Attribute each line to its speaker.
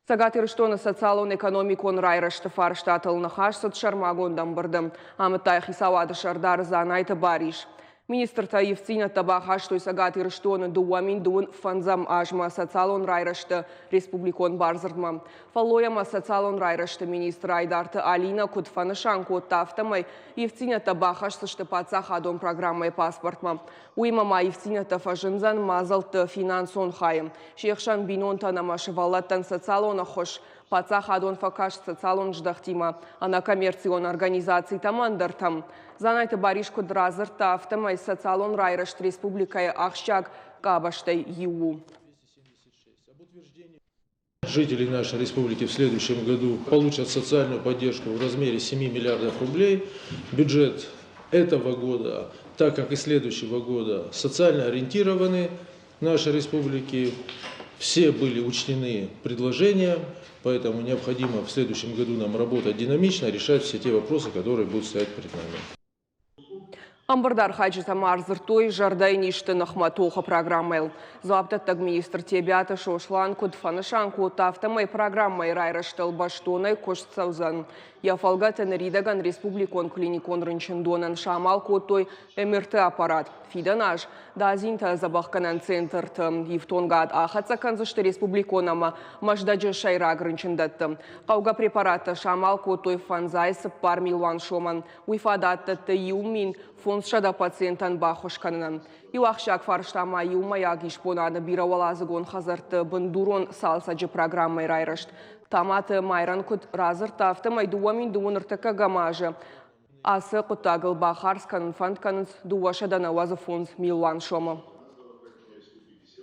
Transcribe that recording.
Speaker 1: Цӕгат Ирыстоны социалон-экономикон райрӕзты фарстатыл ныхас цыд сӕрмагонд ӕмбырды, амыдта хицауады сӕрдар Дзанайты Барис. Министртӕ ивддзинӕдтӕ бахастой Цӕгат Ирыстоны 2025 азмӕ социалон райрӕзты республикон бардзырдмӕ. Фӕллой ӕмӕ социалон райрӕзты министр Айдарты Алинӕ куыд фӕнысан кодта, афтӕмӕй ивддзинӕдтӕ бахӕсдзысты паддзахадон программӕйы паспортмӕ. Уыимӕ ма ивддзинӕдтӕ фӕзындзӕн мадзӕлтты финансон хайы. Се хсӕн бинонтӕн ӕмӕ сывӕллӕттӕн социалон ӕххуыс, паддзахадон фӕкаст социалон здӕхтимӕ, ӕнӕкоммерцион организацитӕ ӕмӕ ӕндӕртӕм. Дзанайты Барис куыд радзырдта, афтӕмӕй социалон райрӕзт республикӕйы ахсджиаг къабӕзтӕй иу у.
Speaker 2: Жители нашей республики в следующем году получат социальную поддержку в размере 7 миллиардов рублей. Бюджет этого года, так как и следующего года, социально ориентированы нашей республики. Все были учтены предложения, поэтому необходимо в следующем году нам работать динамично, решать все те вопросы, которые будут стоять перед нами.
Speaker 1: Ӕмбырды архайджытӕ ма ӕрдзырдтой зӕрдӕйы низты ныхмӕ тохы программӕйыл. Дзуапдӕттӕг министр Тебиаты Сослан куыд фӕнысан кодта, афтӕмӕй программӕйы райрӕзтыл бӕстонӕй куыст цӕудзӕн. Йӕ фӕлгӕты ныридӕгӕн республикон клиникон рынчындонӕн самал кодтой МРТ-аппарат. Фидӕн аз дадзинтӕ дзӕбӕхгӕнӕн центрты ифтонгад ахӕццӕ кӕндзысты республикон ӕмӕ Мӕздӕджы сӕйраг рынчындӕтты. Хъӕугӕ препараттӕ самал кодтой 54 милуан сомӕн. Уый фадат дӕтты 1500 пациентӕн баххуыс кӕнынӕн. Иу ахсджиаг фарста ма иумӕйаг исбонады бирӕуӕладзыгон хӕдзӕртты бындурон цалцӕджы программӕйы райрӕзт. Таматы Майран куыд радзырдта, афтӕмӕй 2023 азы ацы хъуыддагыл бахардз кӕнын фӕнд кӕнынц 295 милуан сомы.